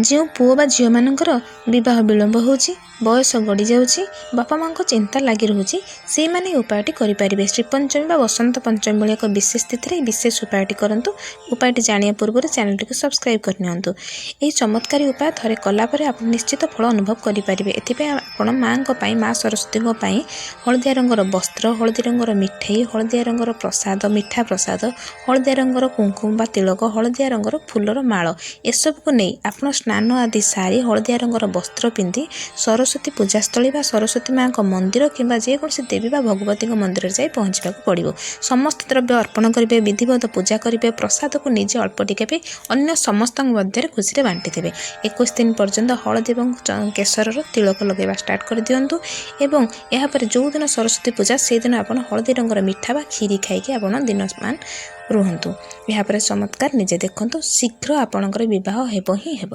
ଯେଉଁ ପୁଅ ବା ଝିଅମାନଙ୍କର ବିବାହ ବିଳମ୍ବ ହେଉଛି, ବୟସ ଗଡ଼ିଯାଉଛି, ବାପା ମାଆଙ୍କ ଚିନ୍ତା ଲାଗି ରହୁଛି, ସେଇମାନେ ଏହି ଉପାୟଟି କରିପାରିବେ। ଶ୍ରୀପଞ୍ଚମୀ ବା ବସନ୍ତ ପଞ୍ଚମୀ ଭଳି ଏକ ବିଶେଷ ତିଥିରେ ଏହି ବିଶେଷ ଉପାୟଟି କରନ୍ତୁ। ଉପାୟଟି ଜାଣିବା ପୂର୍ବରୁ ଚ୍ୟାନେଲଟିକୁ ସବସ୍କ୍ରାଇବ୍ କରିନିଅନ୍ତୁ। ଏହି ଚମତ୍କାରୀ ଉପାୟ ଥରେ କଲା ପରେ ଆପଣ ନିଶ୍ଚିତ ଫଳ ଅନୁଭବ କରିପାରିବେ। ଏଥିପାଇଁ ଆପଣ ମାଆଙ୍କ ପାଇଁ, ମା ସରସ୍ୱତୀଙ୍କ ପାଇଁ ହଳଦିଆ ରଙ୍ଗର ବସ୍ତ୍ର, ହଳଦୀ ରଙ୍ଗର ମିଠେଇ, ହଳଦିଆ ରଙ୍ଗର ପ୍ରସାଦ, ମିଠା ପ୍ରସାଦ, ହଳଦିଆ ରଙ୍ଗର କୁଙ୍କୁମ ବା ତିଳକ, ହଳଦିଆ ରଙ୍ଗର ଫୁଲର ମାଳ, ଏସବୁକୁ ନେଇ ଆପଣ ସ୍ନାନ ଆଦି ସାରି ହଳଦିଆ ରଙ୍ଗର ବସ୍ତ୍ର ପିନ୍ଧି ସରସ୍ୱତୀ ପୂଜାସ୍ଥଳୀ ବା ସରସ୍ୱତୀ ମାଆଙ୍କ ମନ୍ଦିର କିମ୍ବା ଯେକୌଣସି ଦେବୀ ବା ଭଗବତୀଙ୍କ ମନ୍ଦିରରେ ଯାଇ ପହଞ୍ଚିବାକୁ ପଡ଼ିବ। ସମସ୍ତ ଦ୍ରବ୍ୟ ଅର୍ପଣ କରିବେ, ବିଧିବଦ୍ଧ ପୂଜା କରିବେ, ପ୍ରସାଦକୁ ନିଜେ ଅଳ୍ପ ଟିକେ ବି ଅନ୍ୟ ସମସ୍ତଙ୍କ ମଧ୍ୟରେ ଖୁସିରେ ବାଣ୍ଟିଦେବେ। 21 ଦିନ ପର୍ଯ୍ୟନ୍ତ ହଳଦୀ ଏବଂ କେଶରର ତିଳକ ଲଗାଇବା ଷ୍ଟାର୍ଟ କରିଦିଅନ୍ତୁ ଏବଂ ଏହାପରେ ଯେଉଁଦିନ ସରସ୍ୱତୀ ପୂଜା, ସେଇଦିନ ଆପଣ ହଳଦୀ ରଙ୍ଗର ମିଠା ବା କ୍ଷୀରି ଖାଇକି ଆପଣ ଦିନମାନ ରୁହନ୍ତୁ। ଏହାପରେ ଚମତ୍କାର ନିଜେ ଦେଖନ୍ତୁ, ଶୀଘ୍ର ଆପଣଙ୍କର ବିବାହ ହେବ ହିଁ ହେବ।